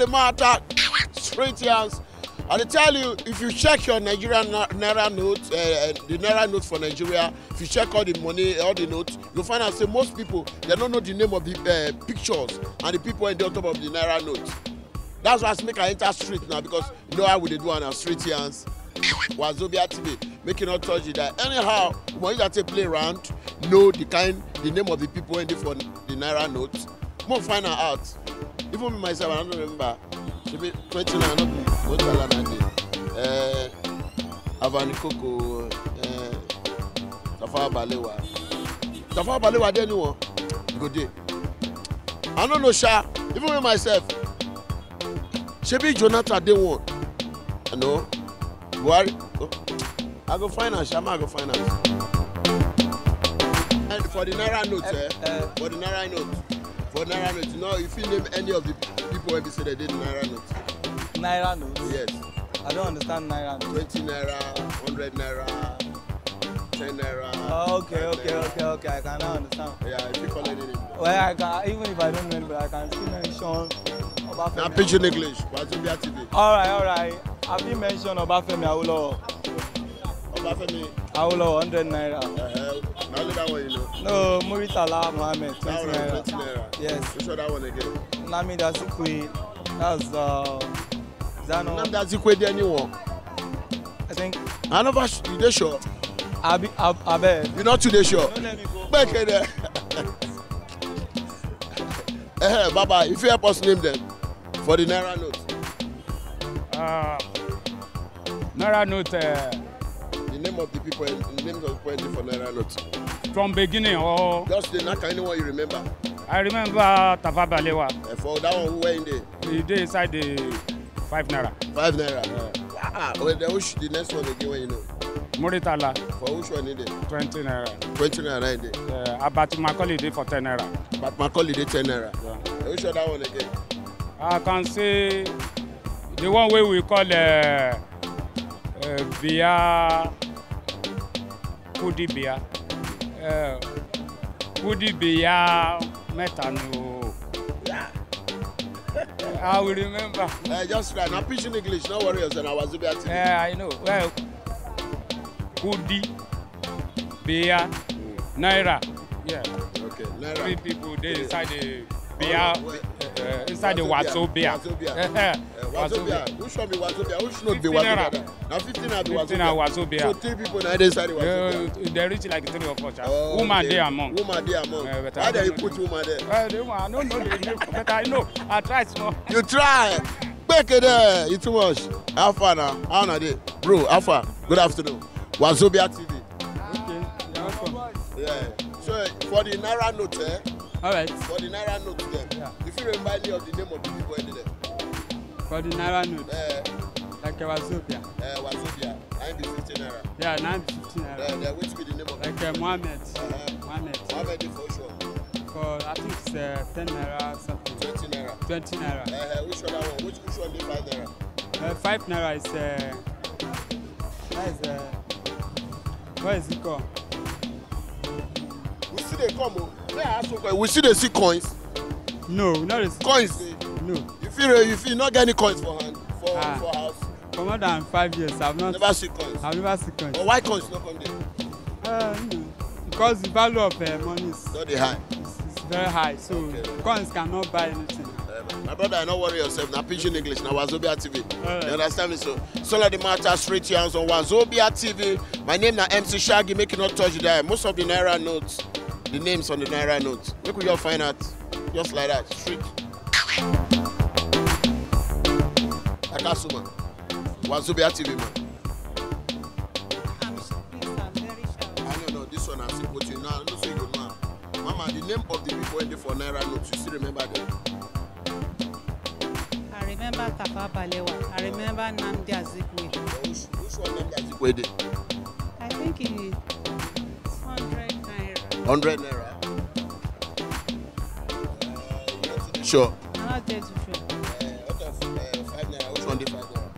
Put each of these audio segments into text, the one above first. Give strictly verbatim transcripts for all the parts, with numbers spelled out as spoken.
Matter straight yarns. I dey tell you, if you check your Nigerian na- naira note, uh, the naira note for Nigeria, if you check all the money, all the notes, you find out say most people, they don't know the name of the uh, pictures and the people in the top of the naira note. That's why I make I enter street now, because you know how we dey do on our street yarns. Wazobia T V, make you not touch it. That anyhow, when you take play around, know the kind, the name of the people in the for the naira note. More find out. Even me myself, I don't remember. Maybe twenty nine, not be what I like that day. Uh, Avani Koko, uh, Tafa Balewa. Tafa Balewa, there anyone? Go there. I don't know, sha. Even me myself. Shebi Jonathan dey one. I know. Buhari. Oh. I go find am, Shama, I go find am. And for the naira note, eh? For the naira note. For naira note, you know, if you name any of the people wey be say they did naira note. Naira note? Yes. I don't understand naira note. Twenty naira, hundred naira, ten naira. Oh, okay, okay, okay, okay. I can now understand. Yeah, if you call any name. Well, I can, even if I don't remember, I can still mention Obafemi. Now, pidgin English, Wazobia T V. All right, all right. I fit mention Obafemi Awolowo. Obafemi Awolowo, hundred naira. Uh-huh. Now, that one you know. No, Muritala Mohammed, twenty naira. Twenty naira. Yes. Which other one again? Nnamdi Azikiwe. That's uh, Zano. Nnamdi Azikiwe, there anyone? I think. I never. Sh- you dey sure? Abi, ab- abeg. You not too dey sure? Don't let me go. Back there. Eh, Baba, if you help us name them for the naira note. Uh, naira note. Uh, the name of the people, the names of people in for naira note. From beginning or just the Naka, anyone you remember? I remember Tafa Balewa. Uh, for that one, who were in there? He dey inside the five naira. Five naira. Yeah. Ah, well, then which the next one again when you know? Muritala. For which one in there? Twenty naira. Twenty naira in there. Uh, Abat Macaulay dey for ten naira. Abat Macaulay dey ten naira. Yeah. Then which other one again? I can say the one wey we call uh, uh, Bia Kudi Bia. Uh, Kudi Bia Metanu. I will remember. Uh, just right now, pidgin English, no worry yourself. I was there. Yeah, I know. Well, Kudi, Bia, Naira. Yeah. Okay, Naira. Three people dey inside the Bia, uh, inside the Wazobia. Wazobia. Uh, Wazobia. Which one be Wazobia? Which not be Wazobia? Now fifteen na be Wazobia. Fifteen na Wazobia. So three people na dey inside the Wazobia. Uh, they reach like three or four. Oh, woman dey among. Woman dey among. Uh, why they put woman there? Uh, the woman, I don't know the name, but I know. I try small. You try. Back there, you too much. How far now? How na dey? Bro, how far? Good afternoon. Wazobia T V. Okay, you're welcome. Yeah. So for the naira note, eh? All right. For the naira note, then. Yeah. If you remember any of the name of the people in there. For the naira note. Eh. Like Wazobia. Eh, Wazobia. Nine be fifteen naira. Yeah, nine be fifteen naira. Eh, then which be the name of like uh, Mohammed. Uh-huh. Mohammed. Mohammed is for sure. For I think it's uh, ten naira something. Twenty naira. Twenty naira. Eh, eh, which other one? Which which one dey five naira? Uh, five naira is uh, that is uh, what is it called? We still dey come o. May I ask you a question? We still dey see coins? No, we not dey see. Coins dey? No. You feel you feel not get any coins for hand for ah. For house? For more than five years, I've not. Never see coins. I've never seen coins. But why coins no come there? Uh, you know, because the value of uh, money is don dey high. It's, it's very high, so okay. Coins cannot buy anything. Uh, my brother, I no worry yourself. Now pidgin English, now Wazobia T V. Right. You understand me? So, so like the matter straight here on Wazobia T V. My name na M C Shaggy. Make you not touch the dial. Most of the naira notes, the names on the naira notes. Make we all find out, just like that, straight. Akasuma, Wazobia T V man. I'm sh- please, I'm very shy. I don't know this one. I see put you now. I don't say you know. Mama, the name of the people in the for naira notes, you still remember them? I remember Tafa Balewa. I remember Nnamdi Azikiwe. Which, which one Nnamdi Azikiwe dey? I think it's hundred naira. Hundred naira. Uh, you not too sure? I'm not there too sure. Uh, out of uh, five naira, which one dey five naira?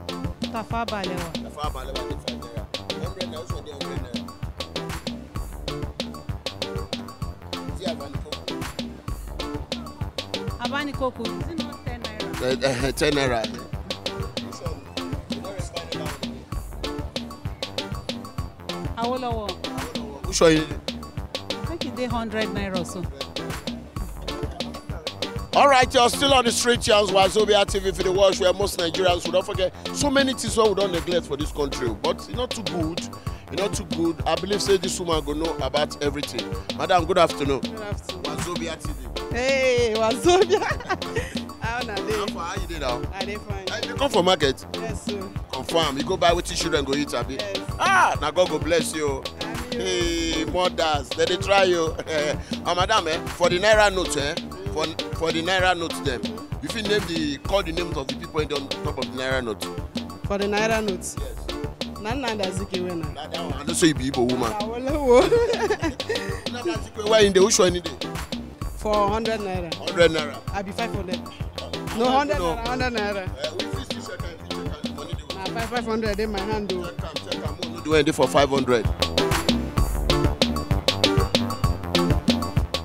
Tafa Balewa. Tafa Balewa dey five naira. Hundred naira, which one dey hundred naira? See Abani Koko. Abani Koko, is it not ten naira? Eh, eh, ten naira. Awolowo. Which one? You... I think e dey hundred naira or so. All right, you're still on the street, channels, Wazobia T V for the watch where most Nigerians will not forget so many things we don't neglect for this country, but it's not too good. It's not too good. I believe say this woman go know about everything. Madam, good afternoon. Good afternoon. Wazobia T V. Hey, Wazobia. How na dey? How far? How you dey now? I dey fine. Hey, you come for market? Yes, sir. Confirm. You go buy wetin children go eat, abi? Yes. Ah, na God go bless you. Hey, mothers, they dey try you. Ah, madam, eh, for the naira note, eh, for for the naira note dem, you fit name the call the names of the people in the on top of the naira note. For the naira note. Yes. Na Nnamdi Azikiwe na. That, that one, I know say you be Igbo woman. Awolowo. Nnamdi Azikiwe, where in the which one in the? For hundred naira. Hundred naira. I be five hundred. No, hundred naira, hundred naira. Eh, we fit still check am, fit check am, the money dey with you. Na five, five hundred dey my hand o. Check am, check am, no, no, the one dey for five hundred.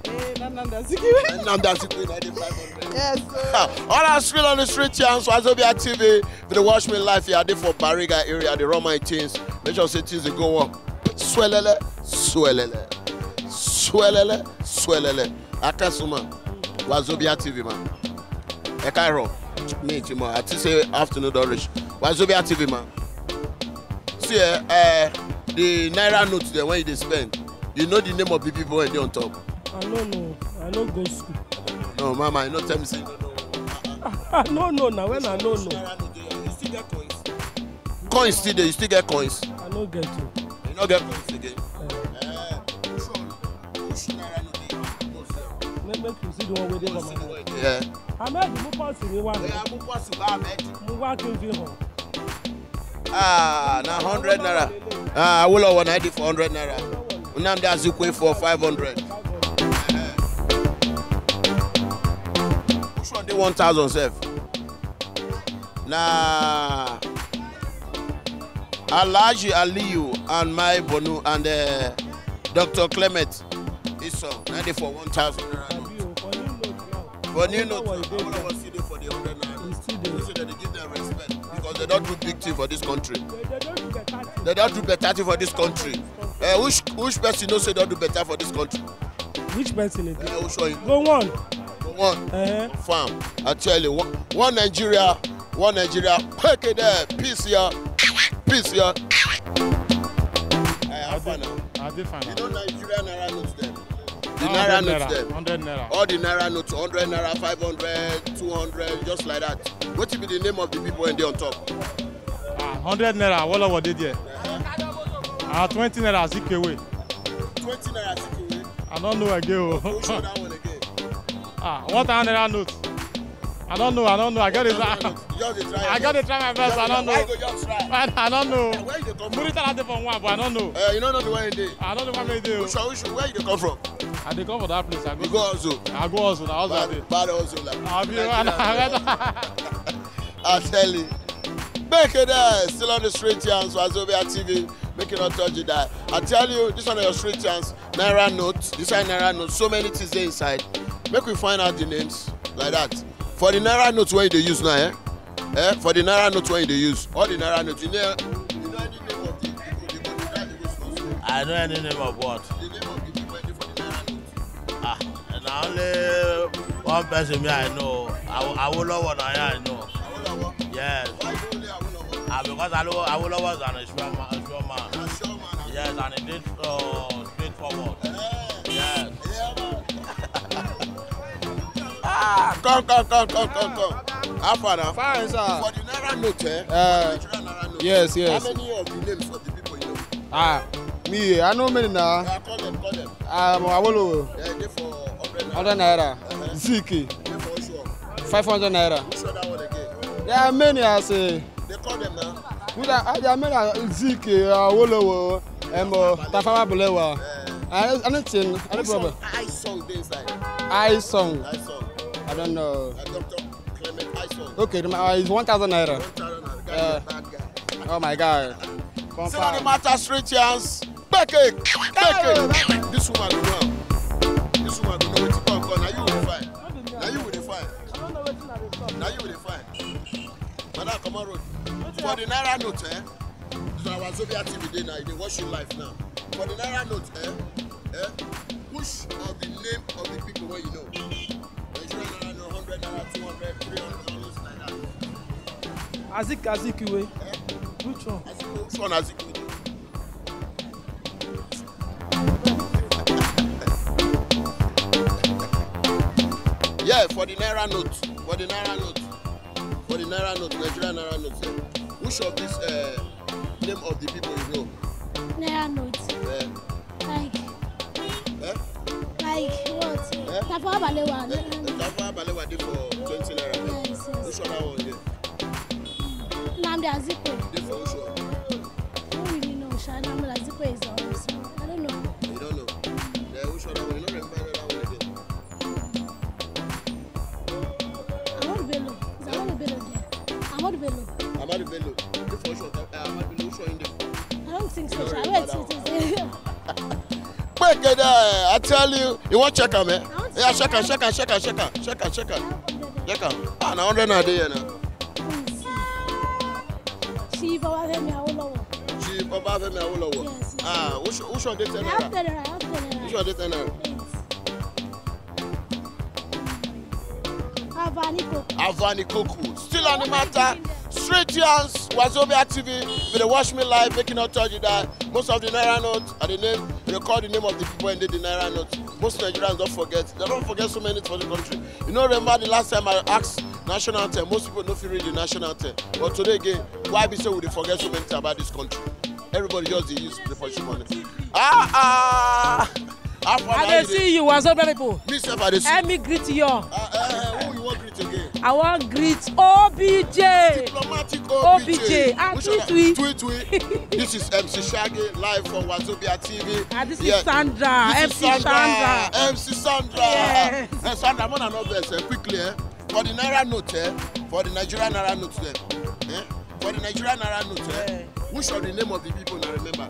Eh, na Nnamdi Azikiwe. Nnamdi Azikiwe na dey five hundred. Yes, sir. Ah, all our street on the street channels, Wazobia T V. If you dey watch me live here, I dey for Bariga area, I dey run my things. Make sure say things dey go on. Swelele, swelele, swelele, swelele. Akasuma, Wazobia T V, man. Ẹ káàárọ̀, mi ti mọ̀, I think say afternoon don reach. Wazobia T V, man. See, eh, eh, the naira note dem wey you dey spend, you know the name of the people wey dey on top? I no know. I no go school. No, mama, you no tell me say you no know. I no know na when I no know. Naira note dey, you still get coins? Coins still dey, you still get coins? I no get o. You no get coins again? Eh. Eh, which one? Which naira note dey you know sef? Make, make you see the one wey dey for my hand. Yeah. Ahmed, mú pọ́ọ̀sì mi wá. Oya, mú pọ́ọ̀sì wá, Ahmed. Mo wá kí n fi hàn. Ah, na hundred naira. Ah, Awolowo na dey for hundred naira. Nnamdi Azikiwe for five hundred. Which one dey one thousand sef? Na Alhaji Aliyu and Mai Bonu and, eh, Doctor Clement Iso, na dey for one thousand naira note. For new note, Awolowo still dey for the hundred naira note. You see, dem dey give dem respect because dem don do big thing for this country. Dem don do better thing for this country. Eh, which, which person know say dem don do better for this country? Which person e be? Eh, which one? Go one. Go one. Eh. Confirm. I tell you, one, one Nigeria, one Nigeria. Peace here. Peace here. Eh, how far now? I dey fine. You know Nigeria naira notes dem? The naira notes dem. Hundred naira. All the naira notes, hundred naira, five hundred, two hundred, just like that. Wetin be the name of the people wey dey on top? Ah, hundred naira, Awolowo dey there. Ah, twenty naira, Azikiwe. Twenty naira, Azikiwe. I don't know again o. Which one, that one again? Ah, one thousand naira note. I don't know, I don't know. I get it. Just dey try. I just dey try my best. I don't know. Why you go just try? I, I don't know. Where you dey come from? Muritala dey for one, but I don't know. Eh, you no know the one you dey? I don't know where you dey o. Which one, which one, where you dey come from? I dey come for that place. I go. You go hustle? I go hustle. Na hustle I dey. Bad, bad hustle. Abi, I tell you. Make it there. Still on the street, channels, Wazobia T V. Make you not touch it, die. I tell you, this one of your street channels. Naira note. This one naira note. So many things dey inside. Make we find out the names like that. For the naira note wey you dey use now, eh? Eh? For the naira note wey you dey use. All the naira note. You know, you know any name of the people, the people, the people, the people. I know any name of what? The name of the people wey dey for the naira note. Ah, na only one person me I know. Awo-, Awolowo na him I know. Awolowo? Yes. Why you only Awolowo? Ah, because Awo-, Awolowo is an Asiwaju man. Asiwaju man. Yes, and he did, uh, straightforward. Eh. Yes. Yeah, man. Ah, come, come, come, come, come, come. How far now? Fine, sir. For the naira note, eh? Uh, for the naira note. Yes, yes. How many of the names of the people you know? Ah, me, I know many now. Yeah, call them, call them. Um, Awolowo. Yeah, dey for hundred naira. Hundred naira. Uh-huh. Ziki. Dey for which one? Five hundred naira. Which other one again? There are many, I say. They call them now. With a, there are many, uh, Ziki, uh, Awolowo, um, uh, Tafawa Balewa. Uh, anything, any problem. Ice song dey inside. Ice song. Ice song. I don't know. Uh, Doctor Clement Ice song. Okay, the, uh, it's one thousand naira. One thousand naira. Guy, uh, bad guy. Oh my God. Confirm. Matter street chance. Kpeke, kpeke. This woman go know. This woman go know wetin come come. Na you we dey find. Na you we dey find. I don't know wetin I dey talk. Na you we dey find. Madam, come on road. For the naira note, eh? So our Zobia T V dey now, you dey watch you live now. For the naira note, eh? Eh? Which of the name of the people wey you know? Nigeria naira note, hundred naira, two hundred, three hundred, all those like that. Azik, Azikiwe. Eh? Which one? Azikiwe, which one Azikiwe? Yeah, for the naira note, for the naira note, for the naira note, Nigeria naira note. Eh? Which of this uh, name of the people you know? Naira note. Eh? Like, eh? Like what? Eh? Tafawa Balewa. Eh, Tafawa Balewa dey for twenty naira. Yes, yes. Which other one dey? Nnamdi Azikiwe. Dey for which one? I don't really know, sha. Nnamdi Azikiwe is the only, so I don't know. You don't know? Then which other one? You don't remember another one again? Ahmadu Bello. Is Ahmadu Bello there? Ahmadu Bello. Ahmadu Bello. Dey for which one? Uh, Ahmadu Bello, which one dey? I don't think so, sha. Wait, wait, wait. Quick, eh, I tell you, you wan check am, eh? I want to check am, check am, check am, check am, check am, check am. Check am. Ah, na hundred naira dey here now. Chief Obafemi Awolowo. Chief Obafemi Awolowo. Yes, yes. Ah, which, which one dey ten naira? I have ten naira, I have ten naira. Which one dey ten naira? Avani Koku. Avani Koku. Still on the matter. Street Yarns, Wazobia T V. If you dey watch me live, make you not tell you that most of the naira note are the name, you call the name of the people in the naira note. Most Nigerians don't forget. They don't forget so many things for the country. You know, remember the last time I asked national anthem, most people don't feel read the national anthem. But today again, why be say we dey forget so many things about this country? Everybody just dey use the function money. Ah, ah. How far I na dey you dey? See you, Wazobia people. Me sef, I dey see. Let me greet you all. Uh, uh, who you wan greet again? I wan greet O B J. Diplomatic O B J. O B J. And which one? Twi Twi. Twi Twi. This is M C Shaggy live from Wazobia T V. And this is Sandra. This is M C Sandra. Sandra. M C Sandra. Yes. Eh, Sandra, I'm on another verse, eh, quickly, eh? For the naira note, eh? For the Nigerian naira note, eh? Eh? For the Nigerian naira note, eh? Eh. Which of the name of the people I remember?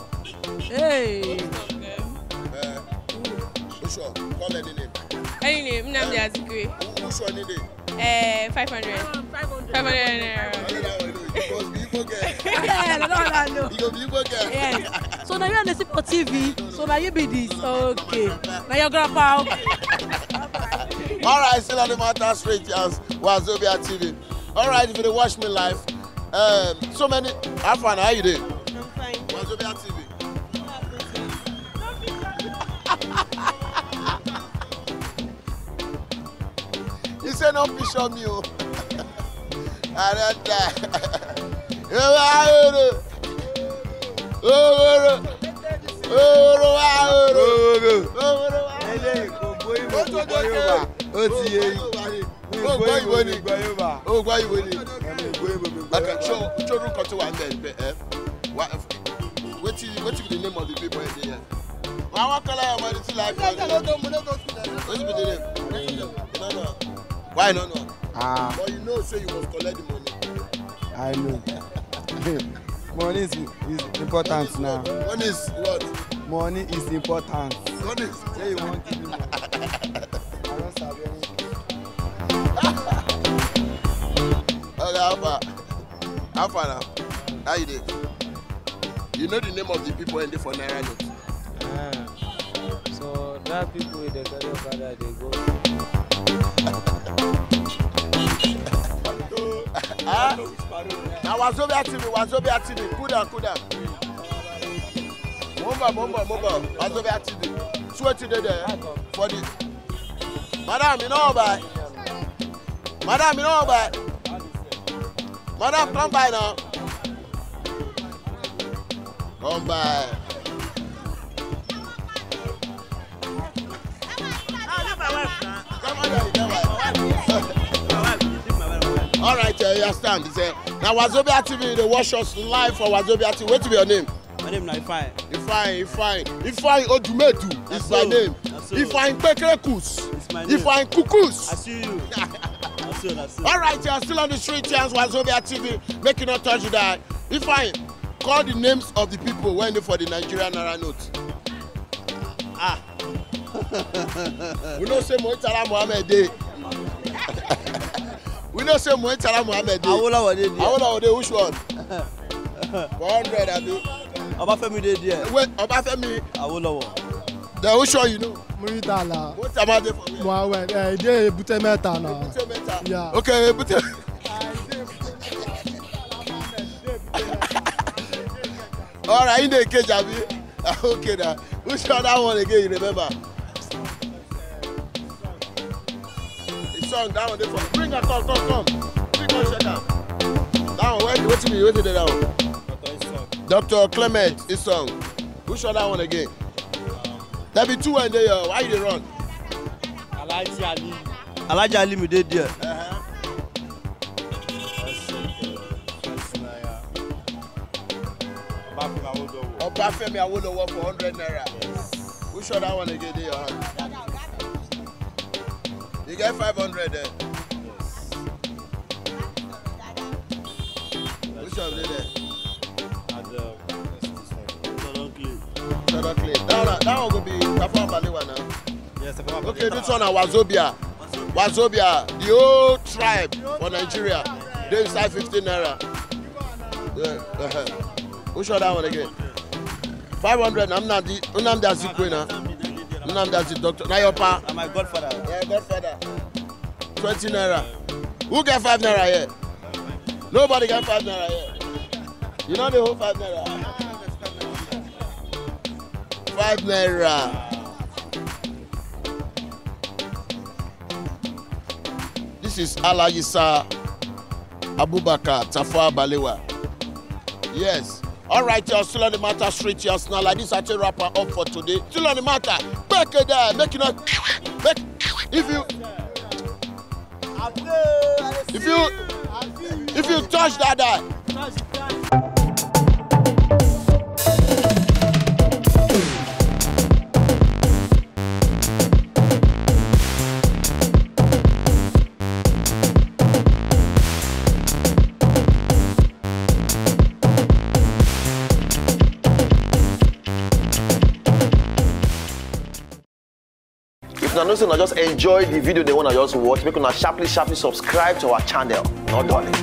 Hey. Eh, which one? Call any name. Any name, Nnamdi Azikiwe. Who, which one need it? Eh, five hundred. Five hundred. Five hundred naira. Another one, you know, you must be Igbo girl. Yeah, no, no, no. You go be Igbo girl. Yes. So now you on the for T V. So now you be this. Okay. Now your grandpa. All right, still on the matter, Street Yarns, Wazobia T V. All right, if you dey watch me live, um, so many. How far na? How you dey? I'm fine. Wazobia T V. He say no picture me o. I don die. Eworo. Eworo. Eworo wa oro. Eworo. Eworo wa oro. Eléyìí kò gbóyìnbó, kò gbọ́ Yorùbá. Ó ti yé yín. Mi ò gbọ́ Ìgbò ni. Mi ò gbọ́ Yorùbá. O gbọ́ Ìgbò ni. Èmi ò gbọ́ Ìgbò, mi ò gbọ́ Yorùbá. Okay, so, ṣé orúkọ tó wà ń bẹ̀ ń bẹ̀, eh? Wha-, wetin, wetin be the name of the people wey dey here? Wọ́n á wá kọ́lá ọmọ ẹni tí láì pẹ́. Wetin be the name? You no know. Why you no know? Ah. But you know say you must collect the money. I know. Money is, is important now. Money is what? Money is important. Money is. Say you wan give me money. I don sabi anything. Oga, how far? How far now? How you dey? You know the name of the people wey dey for naira note? Ah, so that people wey dey carry okada dey go. Ah? Na Wazobia T V, Wazobia T V. Cool down, cool down. Mo ń bọ̀, mo ń bọ̀, mo ń bọ̀. Wazobia T V. See wetin dey there for the. Madam, you know buy. Madam, you know buy. Madam, come by now. Come by. Come on, you get wife. All right, uh, you stand. He say, now Wazobia T V, they watch us live for Wazobia T V. Wetin be your name? My name na Ifeanyi. Ifeanyi, Ifeanyi, Ifeanyi Odumedu is my name. Na so. Ifeanyi Kpekerekus. It's my name. Ifeanyi Kukus. I see you. Na so, na so. All right, you are still on the Street Yarns, Wazobia T V. Make you not touch that. Ifeanyi, call the names of the people wey dey for the Nigerian naira note. Ah. We know say Murtala Mohammed dey. We You know say Muritala Muhammed dey. Awolowo dey there. Awolowo dey, which one? One hundred, abi? Obafemi dey there. Wait, Obafemi. Awolowo. The which one you know? Muritala. Muritala dey for where? Muhammed, eh, e dey Ebute Metta now. Ebute Metta. Yeah. Okay, Ebute. All right, in the cage, abi? Okay, now. Which other one again you remember? The song, that one dey for. Bring am, come, come, come. Bring am, check am. That one, wait, wetin be, wetin dey that one? Doctor Clement, his song. Which other one again? There be two wey dey here. Why you dey run? Alhaji Ali. Alhaji Ali, mi dey there. Uh-huh. Obafemi Awolowo. Obafemi Awolowo for hundred naira. Yes. Which other one again dey your hand? You get five hundred there. Yes. Which one dey there? And, um, this one. This one don clean. This one don clean. That one, that one go be Tafawa Balewa now. Yes, Tafawa Balewa. Okay, this one na Wazobia. Wazobia, the whole tribe for Nigeria. Dey inside fifteen naira. Yeah, uh-huh. Which other one again? Five hundred na Nnamdi, Nnamdi Azikiwe na. Nnamdi Azikiwe, doctor. Na your pa? Na my godfather. Na your godfather. Twenty naira. Who get five naira here? Nobody get five naira here. You know the whole five naira. Five naira. This is Alhaji Sir Abubakar Tafawa Balewa. Yes. All right, y'all. Still on the matter, street, y'all. Now, like this, I take wrap up for today. Still on the matter. Back there. Make you not. Make, if you. If you. If you touch that, die. If una know say una just enjoy the video, the one I just watch, make una sharply, sharply subscribe to our channel. No darling.